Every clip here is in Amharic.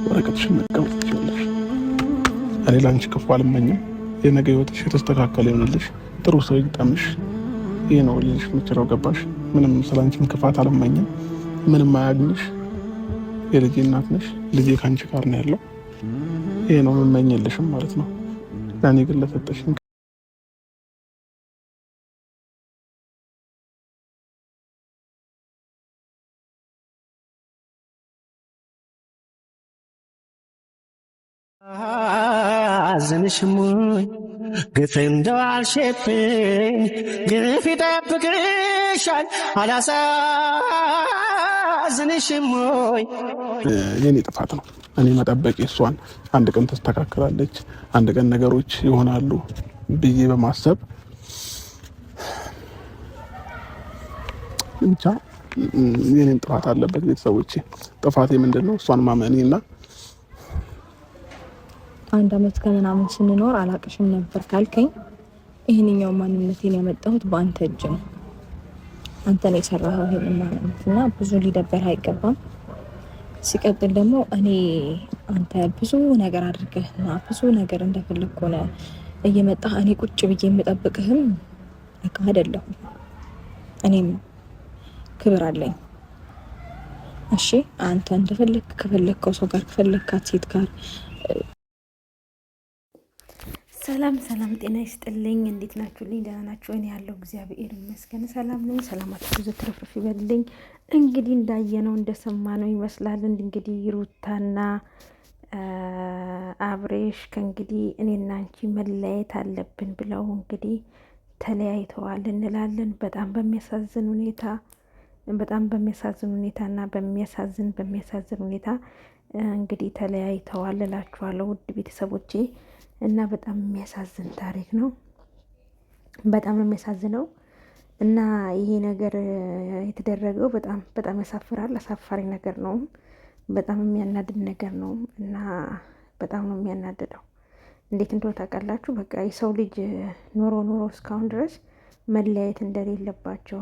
ወረቀትሽን መቀመጥ ትችላለሽ። እኔ ለአንቺ ክፉ አልመኝም። የነገ ህይወትሽ የተስተካከለ ይሆንልሽ፣ ጥሩ ሰው ይግጠምሽ። ይህ ነው ልልሽ የምችለው። ገባሽ? ምንም ስለ ክፋት አልመኝም። ምንም አያግኝሽ። የልጄ እናት ነሽ። ልጄ ከአንቺ ጋር ነው ያለው። ይሄ ነው የምመኝልሽም ማለት ነው። ለእኔ ግን ለሰጠሽኝ አዘንሽሙኝ ግፍ እንደው አልሽብኝ ግፍ ይጠብቅሻል አላሳዝንሽሙኝ። የኔ ጥፋት ነው። እኔ መጠበቅ እሷን አንድ ቀን ተስተካክላለች፣ አንድ ቀን ነገሮች ይሆናሉ ብዬ በማሰብ ብቻ የኔም ጥፋት አለበት። ቤተሰቦቼ ጥፋቴ ምንድን ነው? እሷን ማመኔ እና አንድ አመት ከምናምን ስንኖር አላቅሽም ነበር ካልከኝ ይህንኛው ማንነቴን ያመጣሁት በአንተ እጅ ነው። አንተ ነው የሰራኸው ይሄንን ማንነት እና ብዙ ሊደበር አይገባም። ሲቀጥል ደግሞ እኔ አንተ ብዙ ነገር አድርገህና ብዙ ነገር እንደፈለግ ሆነ እየመጣህ እኔ ቁጭ ብዬ የምጠብቅህም እቃ አይደለሁም። እኔም ክብር አለኝ። እሺ አንተ እንደፈለግ ከፈለግከው ሰው ጋር ከፈለግካት ሴት ጋር ሰላም ሰላም፣ ጤና ይስጥልኝ። እንዴት ናችሁልኝ? ደህና ናችሁ? እኔ ያለው እግዚአብሔር ይመስገን ሰላም ነኝ። ሰላማችሁ ብዙ ትርፍርፍ ይበልልኝ። እንግዲህ እንዳየነው እንደሰማነው ይመስላል እንግዲህ ሩታና አብሬሽ ከእንግዲህ እኔና አንቺ መለያየት አለብን ብለው እንግዲህ ተለያይተዋል እንላለን። በጣም በሚያሳዝን ሁኔታ በጣም በሚያሳዝን ሁኔታና በሚያሳዝን ሁኔታ እንግዲህ ተለያይተዋል እላችኋለሁ ውድ ቤተሰቦቼ እና በጣም የሚያሳዝን ታሪክ ነው። በጣም ነው የሚያሳዝነው። እና ይሄ ነገር የተደረገው በጣም በጣም ያሳፍራል። አሳፋሪ ነገር ነው። በጣም የሚያናድድ ነገር ነው። እና በጣም ነው የሚያናድደው። እንዴት እንደሆነ ታውቃላችሁ? በቃ የሰው ልጅ ኖሮ ኖሮ እስካሁን ድረስ መለያየት እንደሌለባቸው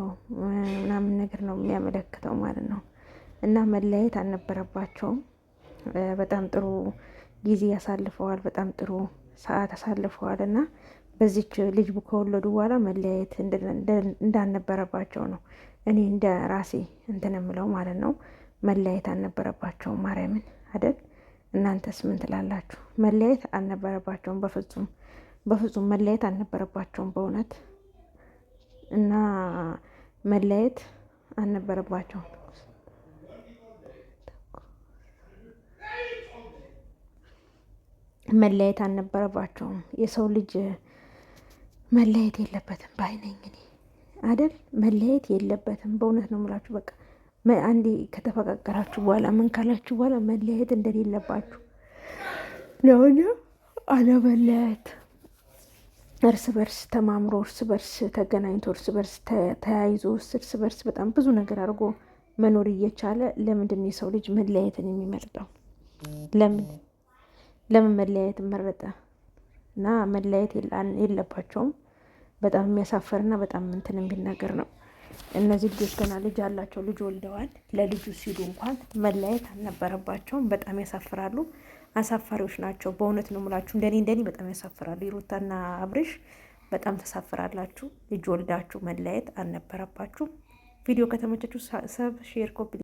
ምናምን ነገር ነው የሚያመለክተው ማለት ነው። እና መለያየት አልነበረባቸውም። በጣም ጥሩ ጊዜ ያሳልፈዋል። በጣም ጥሩ ሰዓት አሳልፈዋል እና በዚች ልጅ ከወለዱ በኋላ መለያየት እንዳልነበረባቸው ነው እኔ እንደ ራሴ እንትን የምለው ማለት ነው። መለያየት አልነበረባቸውም። ማርያምን አይደል? እናንተስ ምን ትላላችሁ? መለያየት አልነበረባቸውም። በፍጹም በፍጹም መለያየት አልነበረባቸውም በእውነት እና መለያየት አልነበረባቸውም። መለያየት አልነበረባቸውም። የሰው ልጅ መለያየት የለበትም ባይ ነኝ እኔ አይደል? መለያየት የለበትም። በእውነት ነው የምላችሁ። በቃ አንዴ ከተፈቃቀራችሁ በኋላ ምን ካላችሁ በኋላ መለያየት እንደሌለባችሁ ነውና አለመለያየት፣ እርስ በርስ ተማምሮ፣ እርስ በርስ ተገናኝቶ፣ እርስ በርስ ተያይዞ፣ እርስ በርስ በጣም ብዙ ነገር አድርጎ መኖር እየቻለ ለምንድን ነው የሰው ልጅ መለያየትን የሚመርጠው? ለምን ለምን መለያየት መረጠ? እና መለያየት የለባቸውም። በጣም የሚያሳፍርና በጣም እንትን የሚል ነገር ነው። እነዚህ ልጆች ገና ልጅ አላቸው፣ ልጅ ወልደዋል። ለልጁ ሲሉ እንኳን መለያየት አልነበረባቸውም። በጣም ያሳፍራሉ። አሳፋሪዎች ናቸው። በእውነት ነው የምላችሁ። እንደኔ እንደኔ በጣም ያሳፍራሉ። ሩታና አብርሽ በጣም ተሳፍራላችሁ። ልጅ ወልዳችሁ መለያየት አልነበረባችሁም። ቪዲዮ ከተመቻችሁ sub፣ share፣ copy